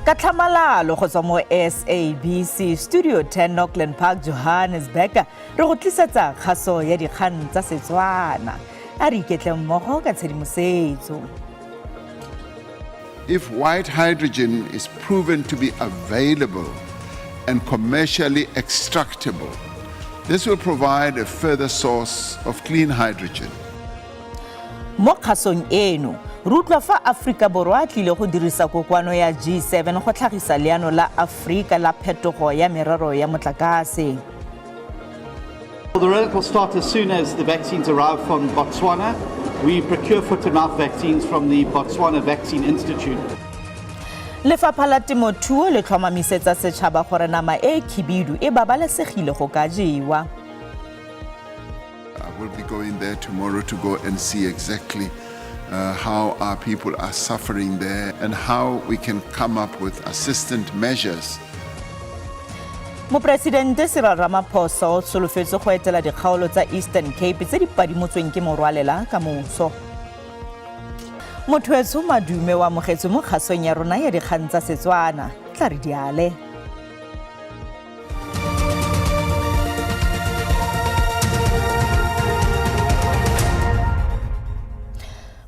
Ka tlhamalalo go tswa mo SABC Studio 10 Auckland Park, Johannesburg, re go tlisetsa kgaso ya dikgang tsa Setswana. A re iketleng mmogo ka tshedimosetso. If white hydrogen is proven to be available and commercially extractable, this will provide a further source of clean hydrogen. Mo kgasong eno, re utlwa fa Aforika Borwa a tlile go dirisa kokoano ya G7 go tlhagisa leano la Aforika la phetogo ya merero ya motlakase. The rollout will start as soon as the vaccines arrive from Botswana. We procure foot and mouth vaccines from the Botswana Vaccine Institute. Lefapha la Temothuo le tlhomamisetsa setšhaba gore nama e khibidu e babalesegile go ka jewa. I will be going there tomorrow to go and see exactly how our people are suffering there and how we can come up with assistant measures. Moporesidente Cyril Ramaphosa o solofetse go etela dikgaolo tsa Eastern Cape tse di padimotsweng ke morwalela ka moso. Motho Madume o amogetswe mo kgasong ya rona ya dikgang tsa Setswana. Tla re diale.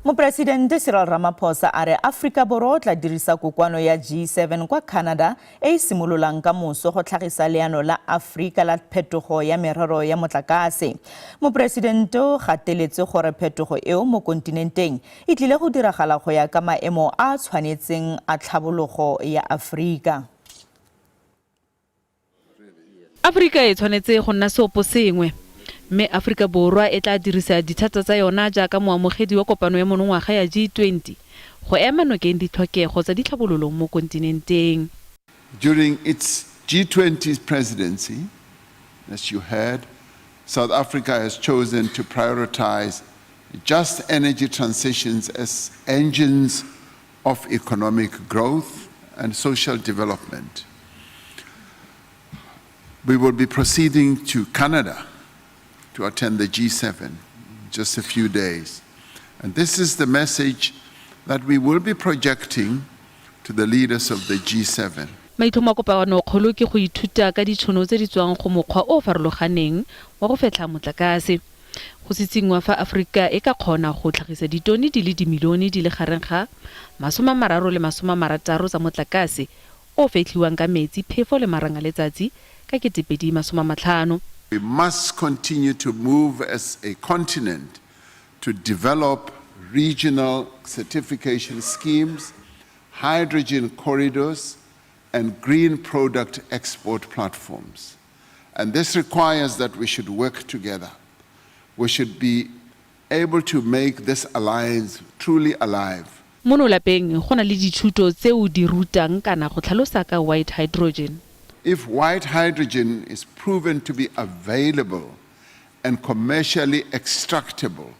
Moporesidente Cyril Ramaphosa a re Aforika Borwa o tla dirisa kokoano ya G7 kwa Canada e e simololang ka moso go tlhagisa leano la Aforika la phetogo ya merero ya motlakase. Moporesidente o gateletse gore phetogo eo mo kontinenteng e tlile go diragala go ya ka maemo a a tshwanetseng a tlhabologo ya Aforika. Aforika e tshwanetse go nna seoposengwe, mme Aforika Borwa e tla dirisa dithata tsa yona jaaka moamogedi wa kopano ya monongwaga ya G20 go ema nokeng ditlhokego tsa ditlhabololo mo kontinenteng. During its G20 presidency, as you heard, South Africa has chosen to prioritize just energy transitions as engines of economic growth and social development. We will be proceeding to Canada to attend the G7 in just a few days. And this is the message that we will be projecting to the leaders of the G7. Maitlhomo a kopanokgolo ke go ithuta ka ditšhono tse di tswang go mokgwa o o farologaneng wa go fetlha motlakase. Go sitsingwa fa Aforika e ka kgona go tlhagisa ditone di le dimilione di le gareng ga 30 le 60 tsa motlakase o o fetlhiwang ka metsi, phefo le marang a letsatsi ka 2050. We must continue to move as a continent to develop regional certification schemes, hydrogen corridors, and green product export platforms. And this requires that we should work together. We should be able to make this alliance truly alive. Mono lapeng go na le dithuto tse o di rutang kana go tlhalosa ka white hydrogen. If white hydrogen is proven to be available and commercially extractable,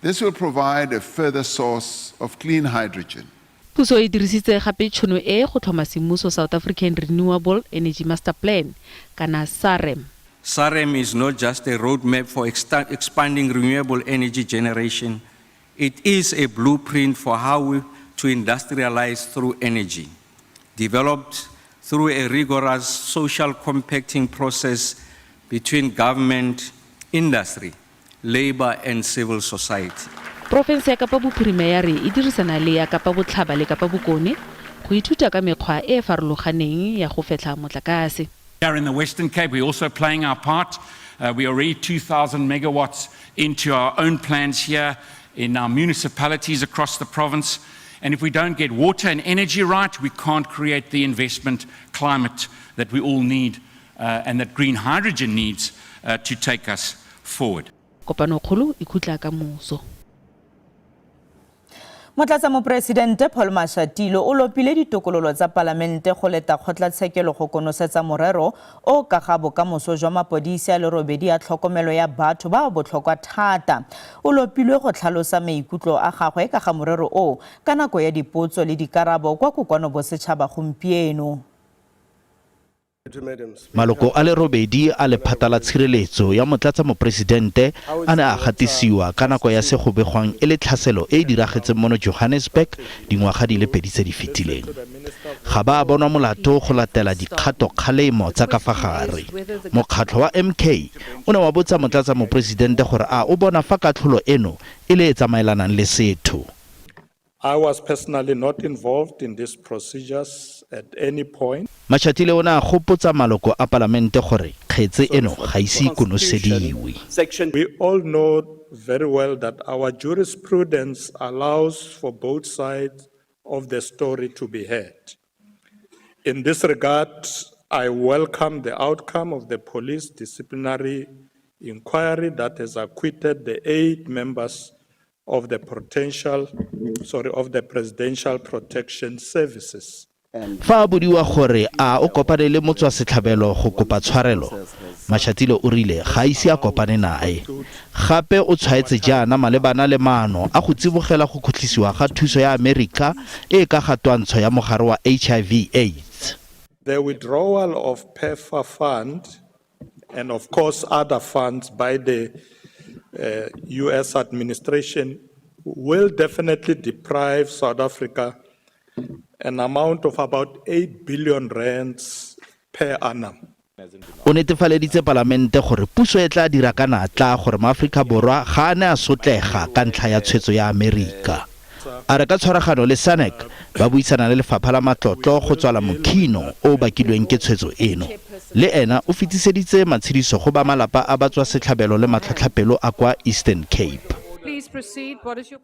this will provide a further source of clean hydrogen. Puso e dirisitse gape tšhono e go tlhoma semmuso South African Renewable Energy Master Plan kana SAREM. SAREM is not just a roadmap for expanding renewable energy generation. It is a blueprint for how to industrialize through energy, developed through a rigorous social compacting process between government, industry, labor and civil society. Porofense ya Kapa Bophirima ya re e dirisana le ya Kapa Botlhaba le Kapa Bokone go ithuta ka mekgwa e e farologaneng ya go fetlha motlakase. Here in the Western Cape, we're also playing our part. We are already 2,000 megawatts into our own plans here in our municipalities across the province. And if we don't get water and energy right, we can't create the investment climate that we all need and that green hydrogen needs to take us forward. Kopanokgolo e khutla ka moso. Motlatsa Moporesidente Paul Mashatile o lopile ditokololo tsa palamente go leta kgotlatshekelo go konosetsa morero o ka ga bokamoso jwa mapodisi a le robedi a tlhokomelo ya batho ba botlhokwa thata. O lopilwe go tlhalosa maikutlo a gagwe ka ga morero o ka nako ya dipotso le dikarabo kwa kokoano bosetšhaba gompieno. Maloko a le robedi a lephata la tshireletso ya motlatsa-moporesidente a ne a gatisiwa ka nako ya se go begwang e le tlhaselo e e diragetseng mono Johannesburg dingwaga di le pedi tse di fetileng. Ga ba a bonwa molato go latela dikgato-kgalemo tsa ka fa gare. Mokgatlho wa MK o ne wa botsa motlatsa-moporesidente gore a o bona fa katlholo eno e le e tsamaelanang le setho. I was personally not involved in these procedures at any point. Mashatile o ne a gopotsa maloko a palamente gore kgetse eno ga ise e konosediwe. We all know very well that our jurisprudence allows for both sides of the story to be heard. In this regard, I welcome the outcome of the police disciplinary inquiry that has acquitted the 8 members of the potential, sorry, of the Presidential Protection Services. Fa a bodiwa gore a o kopane le motswasetlhabelo go kopa tshwarelo, Mashatile o rile ga a ise a kopane nae. Gape o tshwaetse jaana malebana le maano a go tsibogela go khutlisiwa ga thuso ya Amerika e e ka ga twantsho ya mogare wa HIV AIDS. The withdrawal of PEPFAR fund and of course other funds by the US administration will definitely deprive South Africa an amount of about 8 billion rands per annum. O netefaleditse palamente gore puso e tla dira ka natla gore maAforika Borwa ga a ne a sotlega ka ntlha ya tshwetso ya Amerika. A re ka tshwaragano le SANEC ba buisana le lefapha la matlotlo go tswala mokhino o o bakilweng ke tshwetso eno. Le ena o fetiseditse matshediso go ba malapa a batswasetlhabelo le matlhotlhapelo a kwa Eastern Cape. Please proceed. What is your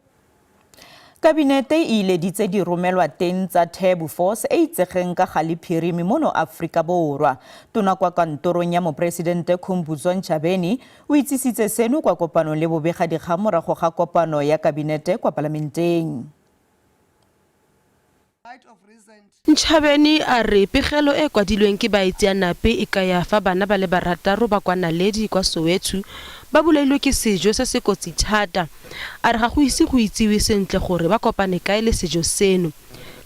Kabinete e ileditse diromelwa teng tsa Terbufos e itsegeng ka ga lephirimi mono Aforika Borwa. Tona kwa kantorong ya moporesidente Khumbudzo Ntshavheni o itsisitse seno kwa kopanong le bobegadikgang morago ga kopano ya kabinete kwa palamenteng. Ntshavheni a re pegelo e kwadilweng ke baitseanape e kaya fa bana ba le barataro ba kwa Naledi kwa Soweto ba bolailwe ke sejo se se kotsi thata. A re ga go ise go itsiwe sentle gore ba kopane kae le sejo seno.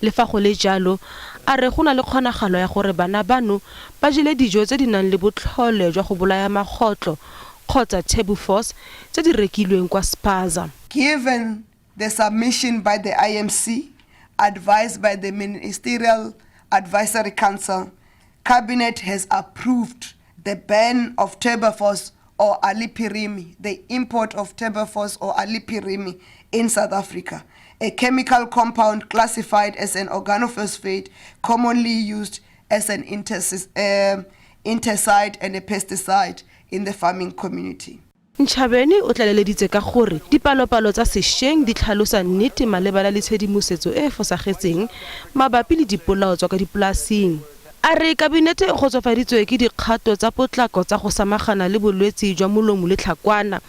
Le fa go le jalo, a re go na le kgonagalo ya gore bana bano ba jele dijo tse di nang le botlhole jwa go bolaya magotlo kgotsa Terbufos tse di rekilweng kwa Spaza. Given the submission by the IMC, advised by the Ministerial Advisory Council, Cabinet has approved the ban of Terbufos or Alipirimi, the import of Terbufos or Alipirimi in South Africa, a chemical compound classified as an organophosphate commonly used as an insecticide and a pesticide in the farming community. Ntshavheni o tlaleleditse ka gore dipalopalo tsa sešweng di tlhalosa nnete malebana le tshedimosetso e e fosagetseng mabapi le dipolao tsa kwa dipolasing. A re kabinete e kgotsofaditswe ke dikgato tsa potlako tsa go samagana le bolwetse jwa molomo le tlhakwana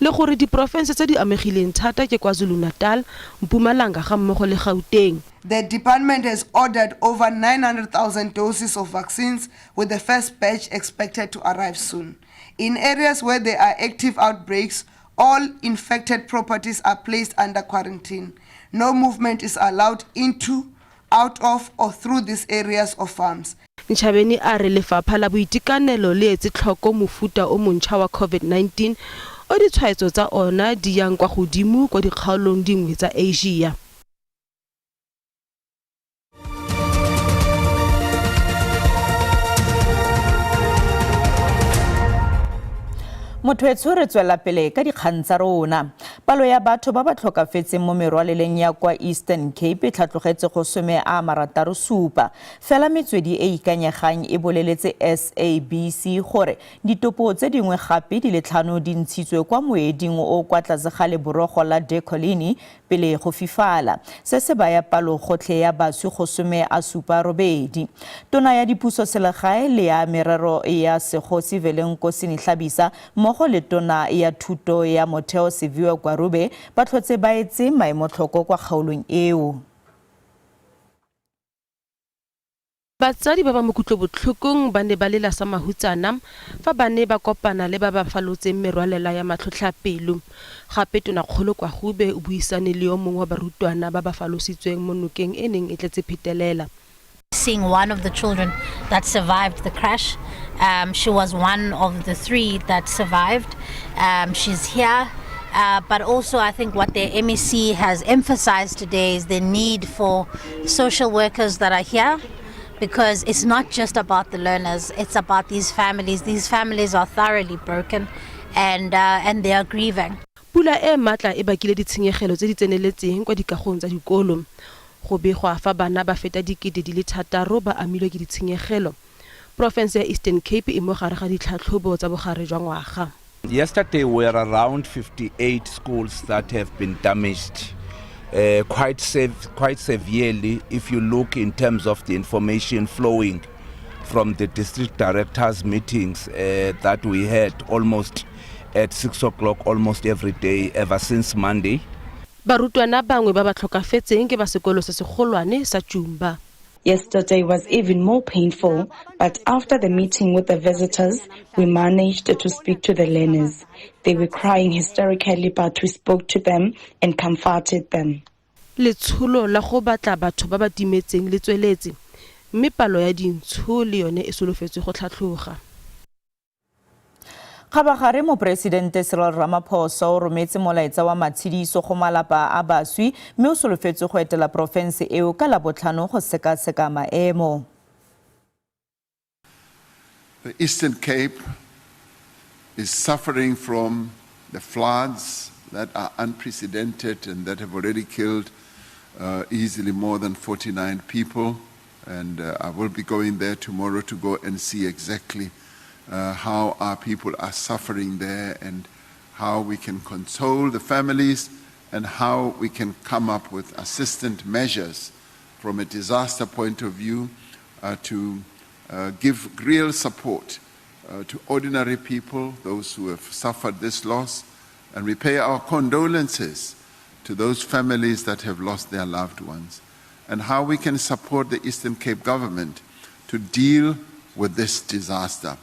le gore diporofense tse di amegileng thata ke KwaZulu-Natal, Mpumalanga gammogo le Gauteng. The department has ordered over 900,000 doses of vaccines, with the first batch expected to arrive soon. In areas where there are active outbreaks, all infected properties are placed under quarantine. No movement is allowed into, out of, or through these areas of farms. Ntshavheni a re lefapha la boitekanelo le etse tlhoko mofuta o montšhwa wa COVID-19 o ditshwaetso tsa ona di yang kwa godimo kwa dikgaolong dingwe tsa Asia. Motho etsho re tswela pele ka dikgang tsa rona. Palo ya batho ba ba tlhokafetseng mo merwaleleng ya kwa Eastern Cape e tlhatlogetse go 67. Fela metswedi e ikanyegang e boleletse SABC gore ditopo tse dingwe gape di le 5 di ntshitswe kwa moeding o kwa tlase ga leborogo la Decolini pele go fifala. Se se baya palo gotlhe ya baswi go 78. Tona ya dipuso selegae le ya merero ya segosi Velenkosini Hlabisa mmogo le tona ya thuto ya motheo Siviwe Gwarube ba tlhotse ba etse maemotlhoko kwa kgaolong eo. Batsadi ba ba mo kutlobotlhokong ba ne ba lela sa mahutsana fa ba ne ba kopana le ba ba falotseng merwalela ya matlhotlhapelo. Gape Tonakgolo Gwarube o buisane le yo mongwe wa barutwana ba ba falositsweng mo nokeng e neng e tletse phetelela. Seeing one of the children that survived the crash. She was one of the three that survived. She's here. But also, I think what the MEC has emphasized today is the need for social workers that are here, because it's not just about the learners, it's about these families. These families are thoroughly broken and they are grieving. Pula e maatla e bakile ditshenyegelo tse di tseneletseng kwa dikagong tsa dikolo. Go begwa fa bana ba feta 6000 ba amilwe ke ditshenyegelo. Porofense ya Eastern Cape e mo gare ga ditlhatlhobo tsa bogare jwa ngwaga. Yesterday we were around 58 schools that have been damaged quite severely if you look in terms of the information flowing from the district directors meetings that we had almost at 6 o'clock almost every day ever since Monday. Barutwana bangwe ba ba tlhokafetseng ke ba sekolo se segolwane sa Jumba. Yesterday was even more painful, but after the meeting with the visitors, we managed to speak to the learners. They were crying hysterically, but we spoke to them and comforted them. Letsholo la go batla batho ba ba timetseng le tsweletse, mme palo ya dintsho le yone e solofetswe go tlhatlhoga. Kgabagare moporesidente Cyril Ramaphosa o rometse molaetsa wa matshediso go malapa a baswi, mme o solofetse go etela porofense eo ka Labotlhano go sekaseka maemo. The Eastern Cape is suffering from the floods that are unprecedented and that have already killed easily more than 49 people. And I will be going there tomorrow to go and see exactly how our people are suffering there and how we can console the families and how we can come up with assistant measures from a disaster point of view to give real support to ordinary people, those who have suffered this loss, and we pay our condolences to those families that have lost their loved ones, and how we can support the Eastern Cape government to deal with this disaster.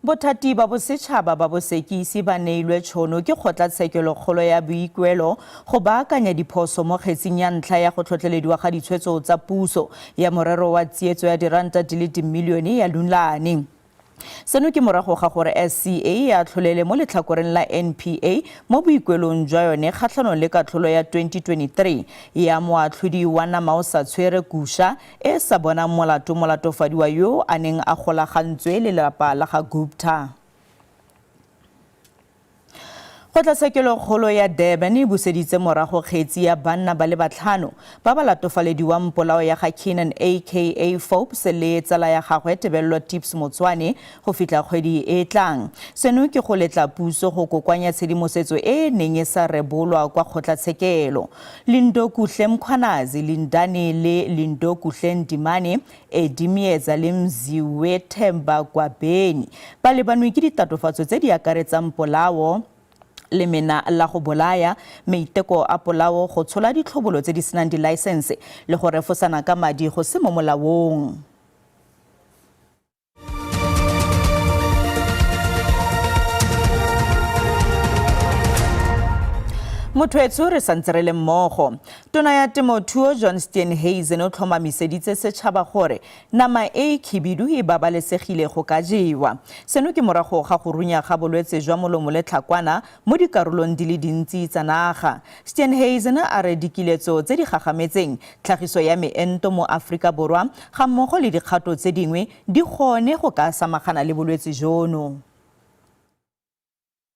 Bothati ba bosetšhaba ba bosekisi ba neilwe tšhono ke kgotlatshekelokgolo ya boikuelo go baakanya diphoso mo kgetsing ya ntlha ya go tlhotlhelediwa ga ditshwetso tsa puso ya morero wa tsietso ya diranta di le dimilione ya Lulane. Seno ke morago ga gore SCA e atlholele mo letlhakoreng la NPA mo boikuelong jwa yone kgatlhanong le katlholo ya 2023 ya moatlhodi wa nama o sa tshwere Kusha e sa bonang molato molatofadiwa yo a neng a golagantswe le lelapa la ga Gupta. Kgotlatshekelokgolo ya Durban e buseditse morago kgetsi ya banna ba le batlhano ba ba latofalediwang polao ya ga Kiernan aka Forbes le tsala ya gagwe Tebello Tips Motswane go fitlha kgwedi e tlang. Seno ke go letla puso go kokoanya tshedimosetso e e neng e sa rebolwa kwa kgotlatshekelo. Lindokuhle Mkhwanazi, Lindani le Lindokuhle Ndimane, Eddie Mieza le Mziwethemba Gwabeni ba lebanwe ke ditatofatso tse di akaretsang polao, lemena la go bolaya, maiteko a polao, go tshola ditlhobolo tse di senang dilaesense le go refosana ka madi go se mo molaong. Motho etsho re santse re le mmogo. Tona ya temothuo John Steenhuisen o tlhomamiseditse setšhaba gore nama e khibidu e babalesegile go ka jewa. Seno ke morago ga go runya ga bolwetse jwa molomo le tlhakwana mo dikarolong di le dintsi tsa naga. Steenhuisen a re dikiletso tse di gagametseng tlhagiso ya meento mo Aforika Borwa ga mmogo le dikgato tse dingwe di kgone go ka samagana le bolwetse jono.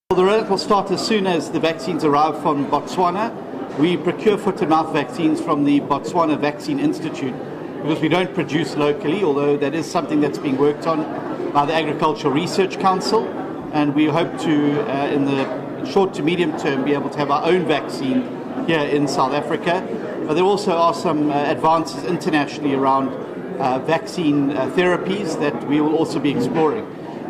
The rollout will start as soon as the vaccines arrive from Botswana. We procure foot and mouth vaccines from the Botswana Vaccine Institute because we don't produce locally, although that is something that's being worked on by the Agricultural Research Council. And we hope to, in the short to medium term, be able to have our own vaccine here in South Africa. But there also are some advances internationally around vaccine therapies that we will also be exploring.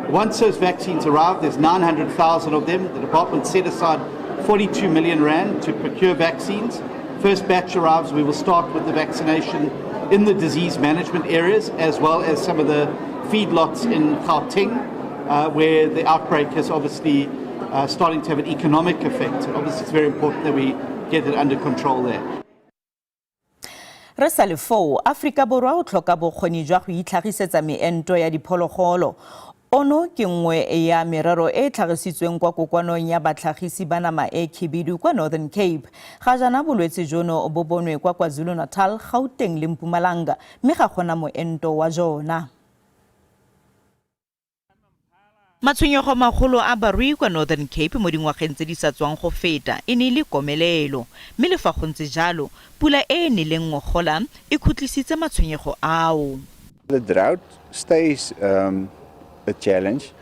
Once those vaccines arrive, there's 900,000 of them. The department set aside 42 million rand to procure vaccines. First batch arrives, we will start with the vaccination in the disease management areas, as well as some of the feedlots in Gauteng, where the outbreak is obviously starting to have an economic effect. Obviously, it's very important that we get it under control there. Re sa le foo, Aforika Borwa o tlhoka bokgoni jwa go itlhagisetsa meento ya diphologolo. Ono ke nngwe ya merero e e tlhagisitsweng kwa kokoanong ya batlhagisi ba nama e khibidu kwa Northern Cape. Ga jaana bolwetse jono bo bonwe kwa KwaZulu-Natal, Gauteng le Mpumalanga mme ga gona moento wa jona. Matshwenyego magolo a barui kwa Northern Cape mo dingwageng tse di sa tswang go feta e ne e le komelelo, mme le fa go ntse jalo, pula e e neleng ngogola e khutlisitse matshwenyego ao. The drought stays um, a challenge.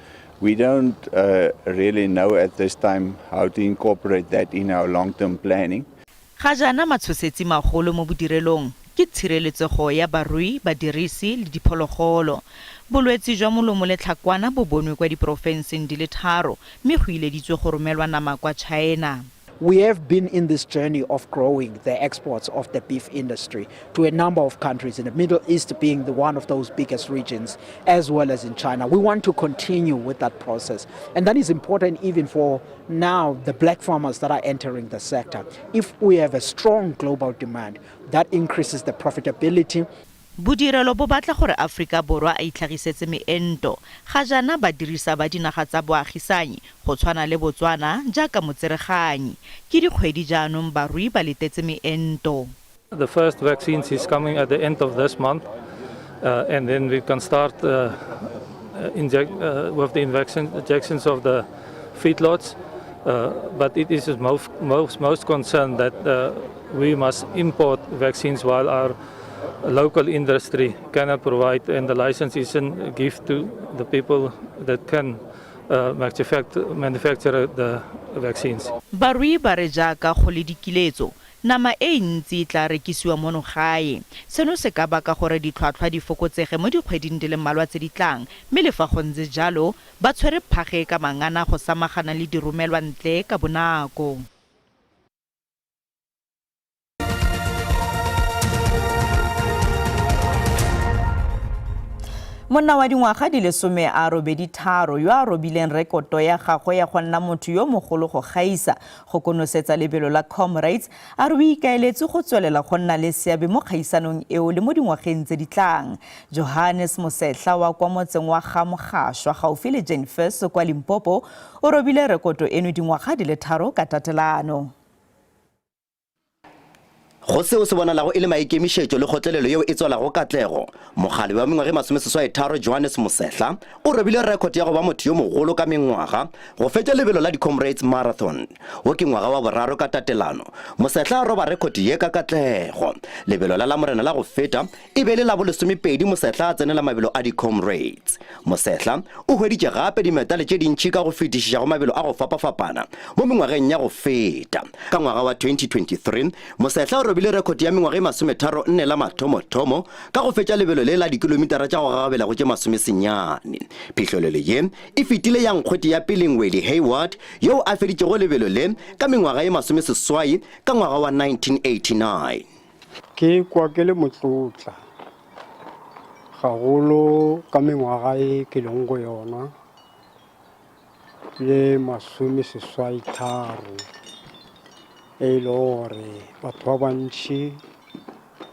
We don't uh, really know at this time how to incorporate that in our long-term planning. Ga jaana matshosetsi magolo mo bodirelong ke tshireletsego ya barui, badirisi le diphologolo. Bolwetse jwa molomo le tlhakwana bo bonwe kwa diporofenseng di le tharo mme go ileditswe go romelwa nama kwa China. We have been in this journey of growing the exports of the beef industry to a number of countries, in the Middle East being the one of those biggest regions, as well as in China. We want to continue with that process. And that is important even for now the black farmers that are entering the sector. If we have a strong global demand, that increases the profitability. Bodirelo bo batla gore Aforika Borwa a itlhagisetse meento. Ga jaana ba dirisa ba dinaga tsa boagisanyi go tshwana le Botswana jaaka motsereganyi. Ke dikgwedi jaanong barui ba letetse meento. The first vaccines is coming at the end of this month uh, and then we can start uh, inject, uh, with the injections of the feedlots. Uh, but it is most, most, most concerned that uh, we must import vaccines while our local industry cannot provide and the license isn't given to the people that can uh, manufacture the vaccines. Barui ba re jaaka go le dikiletso, nama e ntsi e tla rekisiwa mono gae. Seno se ka baka gore ditlhwatlhwa di fokotsege mo dikgweding di le mmalwa tse di tlang, mme le fa go ntse jalo, ba tshwere phage ka mangana go samagana le diromelwa ntle ka bonako. Monna wa dingwaga di le 83 yo a robileng rekoto ya gagwe ya go nna motho yo mogolo go gaisa go konosetsa lebelo la Comrades a re o ikaeletse go tswelela go nna le seabe mo kgaisanong eo le mo dingwageng tse di tlang. Johannes Mosehla wa kwa motseng wa Ga-Mogashwa gaufi le Jane Furse kwa Limpopo o robile rekoto eno dingwaga di le tharo ka tatelano. Go seo se bonalago e le maikemišetšo le kgotlelelo yeo e tswalago katlego, mokgalabje wa mengwaga e masomeseswai-tharo Johannes Mosehla o robile rekhot ya go ba motho yo mogolo ka mengwaga go fetša lebelo la di-Comrades Marathon. Wo ke ngwaga wa boraro ka tatelano Mosehla a roba rekhot ye ka katlego. Lebelo la Lamorena la go feta e be e le la bolesomepedi Mosehla a tsenela mabelo a di-Comrades. Mosehla o hweditše gape dimetale tše dintši ka go fetišiša go mabelo a go fapafapana mo mengwageng ya go feta. Ka ngwaga wa 2023, Mosehla o robile rekhoti ya mengwaga e masometharonne la mathomothomo ka go fetša lebelo le la dikilomitara tša go gagabela go tše masomesenyane. Phihlelelo ye e fetile ya nkgwete ya peleng Wally Hayward yoo a feditšego lebelo le ka mengwaga e masomeseswai ka ngwaga wa 1989. Ke kwa ke le motlotla gagolo ka mengwaga e ke leng go yona le masomeseswai tharo e le gore batho ba bantši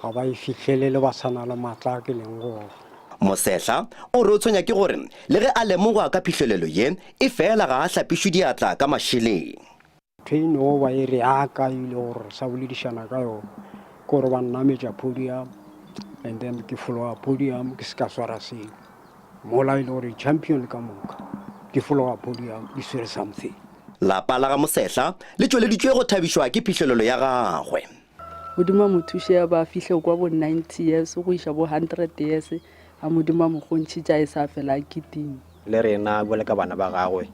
ga ba e fihlelele ba sa na le maatla a ke leng go ona. Mosehla o re o tshwenya ke gore le ge a lemogwa ka phihlelelo ye, efela ga a hlapišwe diatla ka mašeleng. Ntho e no ba e re yaka e ile gore re sa boledišana ka yona ke gore ba nnametša podium and then ke fologa podium ke se ka swara selo mola e le gore champion ka moka di fologa podium di swere something. Lapa la ga Mosehla le tšweleditšwe go thabišwa ke phihlelelo ya gagwe. Modimo a mo thuše a ba fihle kwa bo 90 years go iša bo 100 years a Modimo a mo kgontšhitše a e sa fela a kitima. Le rena bjalo ka bana ba gagwe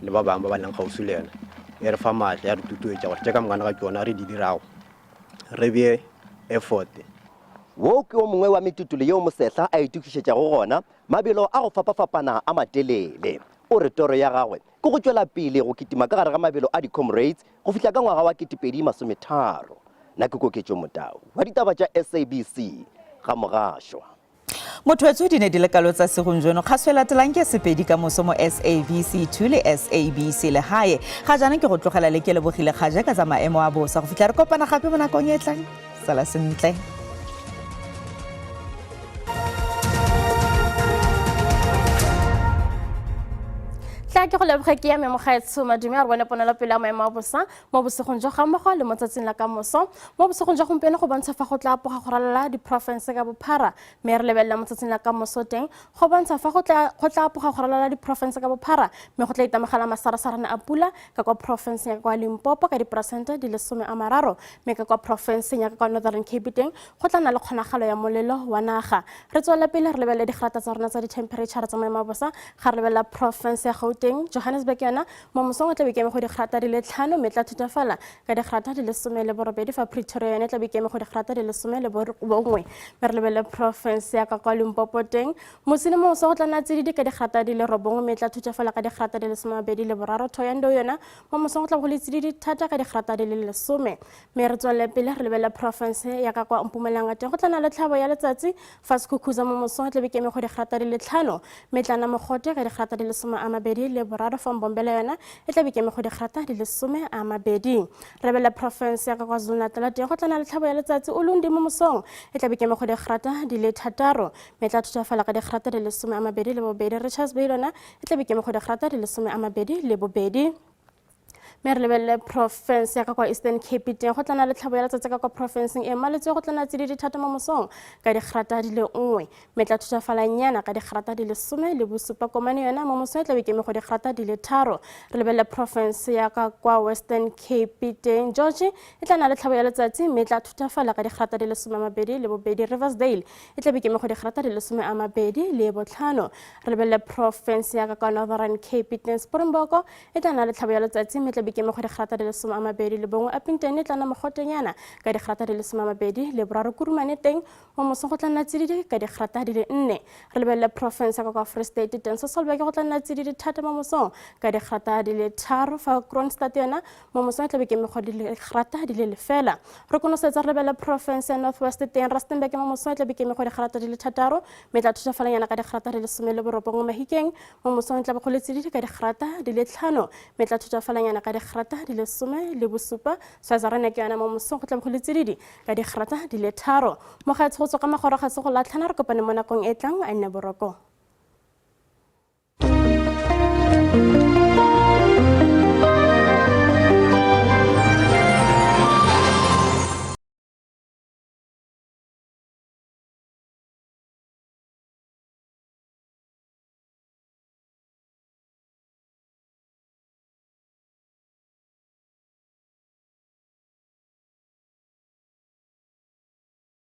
le ba bangwe ba ba leng kgauswi le yena, e re fa maatla, ya re tutuetša gore tše ka mokana ga tšona re di dirago re bee effort. Wo ke o mongwe wa metutulu yeo Mosehla a itokišetšago gona mabelo a go fapafapana a matelele. O re toro ya gagwe ke go tšwela pele go kitima ka gare ga mabelo a di-Comrades go fihla ka ngwaga wa 2030. Nna ke Koketšo Motau wa ditaba tša SABC, Ga-Mogašwa. Motho di ne di le kalo tsa segong jono kgaso e latelang ke sepedi ka moso mo SABC 2 le SABC legae ga jaana ke go tlogela le ke lebogile kgaje ka tsa maemo a bosa go fitlha re kopana gape mo nakong e tlang sala sentle. Tla ke go leboge ke ya me mogaetsho madume a re bone ponelopele ya maemo a bosa mo bosigong jo ga mmogo le mo tsatsing la kamoso. Mo bosigong jwa gompieno go bontsha fa go tla apoga go ralala diporofense ka bophara, mme re lebelela mo tsatsing la kamoso teng go bontsha fa go tla go tla apoga go ralala diporofense ka bophara, mme go tla itemogela masarasarane a pula ka kwa porofenseng ya kwa Limpopo ka diperesente di le 30, mme ka kwa porofenseng ya ka kwa Northern Cape teng go tla nna le kgonagalo ya molelo wa naga. Re tswelela pele re lebelele digrata tsa rona tsa dithemphereitšhara tsa maemo a bosa ga re lebelela porofense ya Gauteng. Johannesburg yona mo mosong o tla be ikeme go digrata di le 5 mme tla thutafala ka digrata di le 18, fa Pretoria yone tla be ikeme go digrata di le 11. Mme re lebelele porofense ya ka kwa Limpopo teng, motse le moso go tla nna tsididi ka digrata di le 9 mme tla thutafala ka digrata di le 23. Thohoyandou yona mo mosong go tla go le tsididi thata ka digrata di le 10. Mme re tswelele pele re lebelela porofense ya ka kwa Mpumalanga teng, go tla nna le tlhabo ya letsatsi fa Sekhukhuza mo mosong e tlabe ke eme go digrata di le 5 mme tla nna mogote ka digrata di le 23, fa Mbombela yona e tlabe ke eme go digrata di le 20. Re lebelela porofense ya ka kwa KwaZulu-Natal teng, go tla nna le tlhabo ya letsatsi Ulundi mo mosong e tlabe ke eme go digrata di le 6 mme tla thutafala ka digrata di le 22. Richards Bay yona e tlabe ke eme go digrata di le 22. Mme re lebelele porofense ya ka kwa Eastern Cape teng, go tla nna le tlhabo ya letsatsi ka kwa porofenseng e mmaletswe, go tla nna tsididi thata mo mosong ka digrata di le 1 mme tla thutafalanyana ka digrata di le 17. Komane yona mo mosong e tla be ke eme go digrata di le 3. Re lebelele porofense ya ka kwa Western Cape teng, George e tla nna le tlhabo ya letsatsi mme tla thutafala ka digrata di le 22. Riversdale e tla be ke eme go digrata di le 25. Re lebelele porofense ya ka kwa Northern Cape teng, Springbok e tla nna le tlhabo ya letsatsi mme tla be ke eme go digrata di le 21. Upington e tla nna mogotenyana ka digrata di le 23. Kurumane teng mo mosong go tla nna tsididi ka digrata di le 4. Re lebelele porofense ya ka kwa Free State teng, Sasolburg go tla nna tsididi thata mo mosong ka digrata di le 3, fa Kroonstad yona mo mosong e tla be ke eme go digrata di le 0. Re konosetsa re lebelele porofense ya North West teng, Rustenburg mo mosong e tla be ke eme go digrata di le 6 mme tla thutafalanyana ka digrata di le 19. Mahikeng mo mosong e tla be go le tsididi ka digrata di le 5 mme tla thutafalanyana ka digrata di le 17. Swazarane ke yona mo mosong go tla be go le tsididi ka digrata di le 3. Mogaetsho go tswa ka magoro ga se go latlhana, re kopane mo nakong e tlang, a nne boroko.